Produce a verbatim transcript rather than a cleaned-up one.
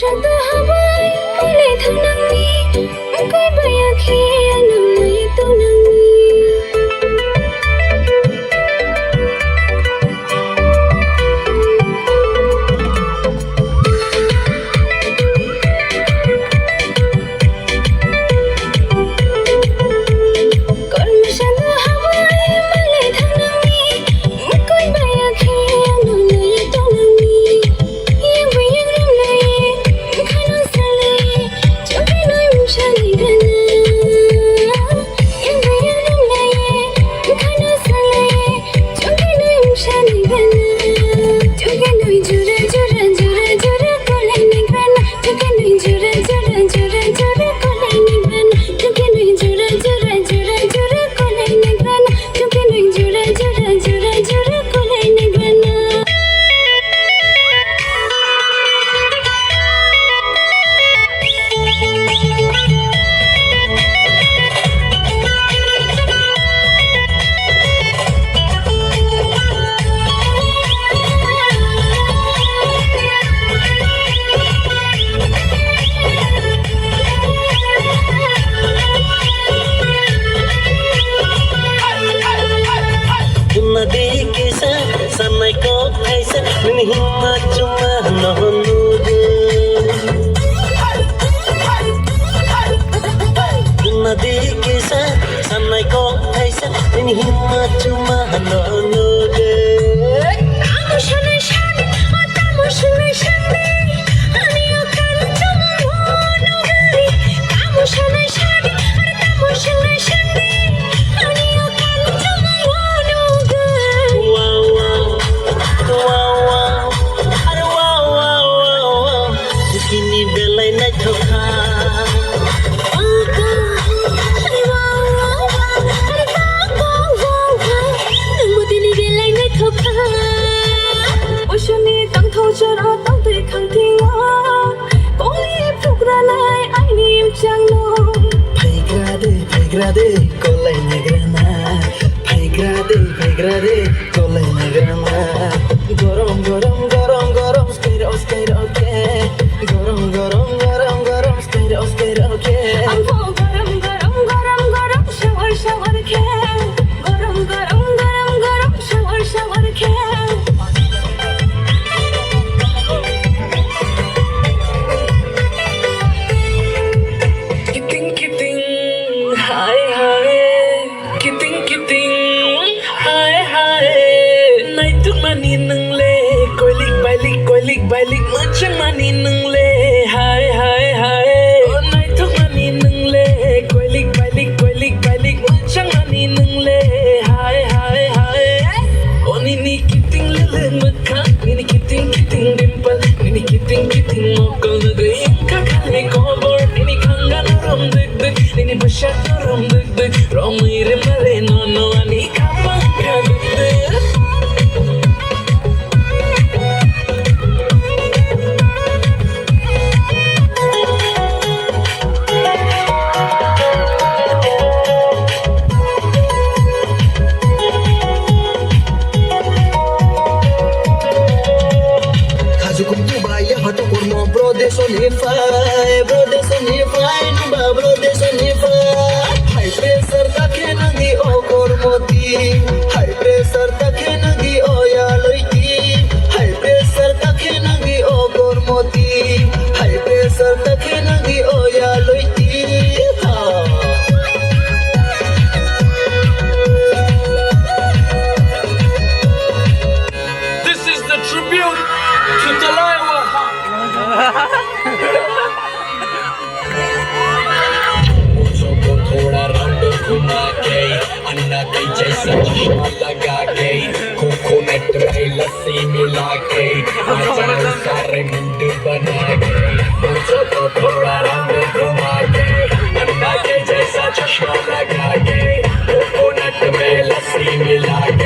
Habai mole thangnangni, koi baya khe ano nai tongnangni. Nadi kisa sanai kok kaisa nini himma chuma no nude. Nadi kisa sanai kok kaisa nini himma chuma no nude. Tamo sanai sani, o tamo sanai sani, ani o kan chuma no nude. Tamo sanai sani, o tamo sanai sani. Wow, wow, wow, wow, are wow, wow, wow, wow. Bikini belai naithok kha. Nangbo tini belai naithok kha. Osoni tangthok jora tangtwi khangthingo. Koli phukranai aini mchangno. Phaigra de, phaigra de, kolai nagrana. Phaigra de, phaigra de, kolai nagrana. Gorom, gorom, gorom, gorom, skairo, skairo, ke. Gorom, gorom, gorom, gorom, skairo, skairo, ke. Ang bo gorom, gorom, gorom, gorom, shower, shower, ke. Gorom, gorom, gorom, gorom, shower, shower, ke. Kiting kiting, hai hai. Kiting kiting, hai hai. Naituk mani nung le, koilik bailik, koilik bailik, muchung mani nung le, hai hai hai. O naituk mani nung le, koilik bailik, koilik bailik, muchung mani nung le, hai hai hai. O nini kiting lele mukha, nini kiting kiting dimple, nini kiting kiting mokol nugui wngkha khani kobor, nini khanga norom duk duk, nini bwsa norom duk duk, romwi rimale nono ani khama wngkha duk duk. Khajukum tubai ya hatu kurmo bro desoni phai, bro desoni phai, nungba bro desoni phai. High pressure ta khe nangdi o kormoti, high pressure ta khe nangdi o yaloi. High pressure ta khe nangdi o kormoti, high pressure ta khe nangdi o yaloi ti ha. This is the tribute to Talaiwa. Mujhko thoda round ghuma ke, anna ke jaisa chashma laga ke, coconut mein lassi mila ke, achaar saare mood bana ke. Mujhko thoda round ghuma ke, anna ke jaisa chashma laga ke, coconut mein lassi mila ke.